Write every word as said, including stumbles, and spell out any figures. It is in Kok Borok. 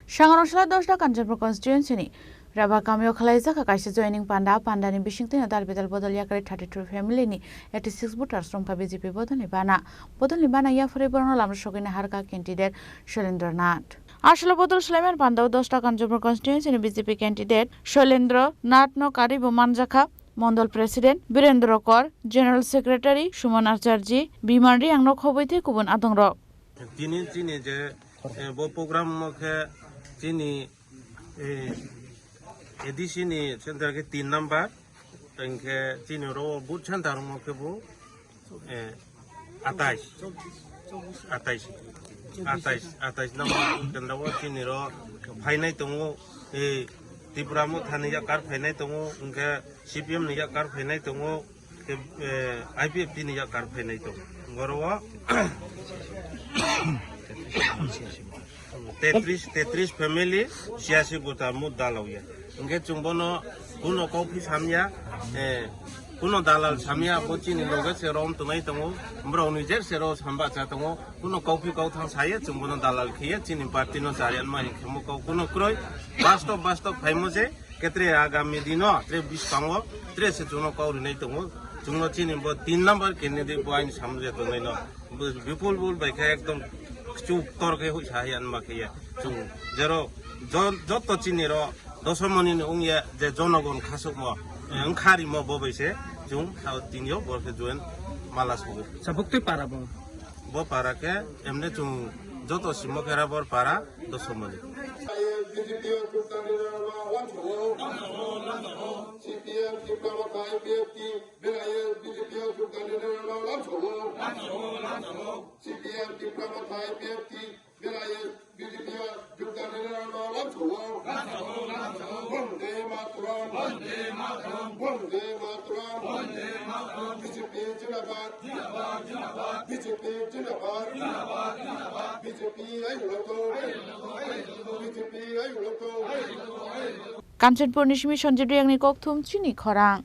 Sangarongchla dos ta Kanchanpur constituency ni Raba kamio khwlaijak kha kaisa joining panda, pandani bisingtwi no dal bidal bodol yakarwi thirty-two family ni eighty-six voters romkha B J P bodolni bana. Bodolni bana yapharwi borokno lama sogwi naharkha candidate Shailendra Nath. Aswlo bodol swlaiman pandao dos ta Kanchanpur constituency ni B J P candidate Shailendra Nath no karwi bo manjakha. Mondol President Birendra Kor, General Secretary Suman Acharji, Biman Riang no khobwi tei kubun adongrok. Tini chini je, eh, bo program mo khe chini, eh, A D C ni center khe tin number, tei khe chini ro booth center mo khe bo, eh, atais, atais, atais, atais number booth center o chini ro phainai tongo, eh, Tipra Motha ni yakar phainai tongo, hwnkhe C P M ni yakar phainai tongo, khe, eh, I P F T ni yakar phainai tongo. Boro o tetris, tetris family siyasi buta mut dalao ya. Hwnkhe chwng bono kuno kok phi samya, eh, kuno dalal samya, bo chini loge se rom tongnai tongo, borok ni jer se ro samba cha tongo, kuno kok phi kok thang saye, chwng bono dalal khiye, chini party no charian ma hinkhe mo kok kuno kroi, bastob, bastob phaimo je, Ketre agami dino, tre biskango, tre se chwngno kok rinai tongo. Chwngno chini bo tin number candidate bo aini samung je tongnai no. Bo bipul bul bai khe ekdom chuk tor khe hui sahi anma khe ya. Chwng jero jo-, joto chini ro dosomoni ni wngya je jonogon khasukmo, eh, wngkha rimo bo bai se chwng sao tinio bo khe join mala sogo. Sa buktui para bo. Bo para khe emne chwng joto simo khe rabor para dosomoni. Vande Mataram. Vande Mataram. Vande Mataram. B J P Zindabad. Zindabad, zindabad. B J P Zindabad. Zindabad, zindabad. B J P ayung lotong. B J P ayung lotong. Kanchanpur ni simi Sanjib Riyang ni kokthum chini khorang.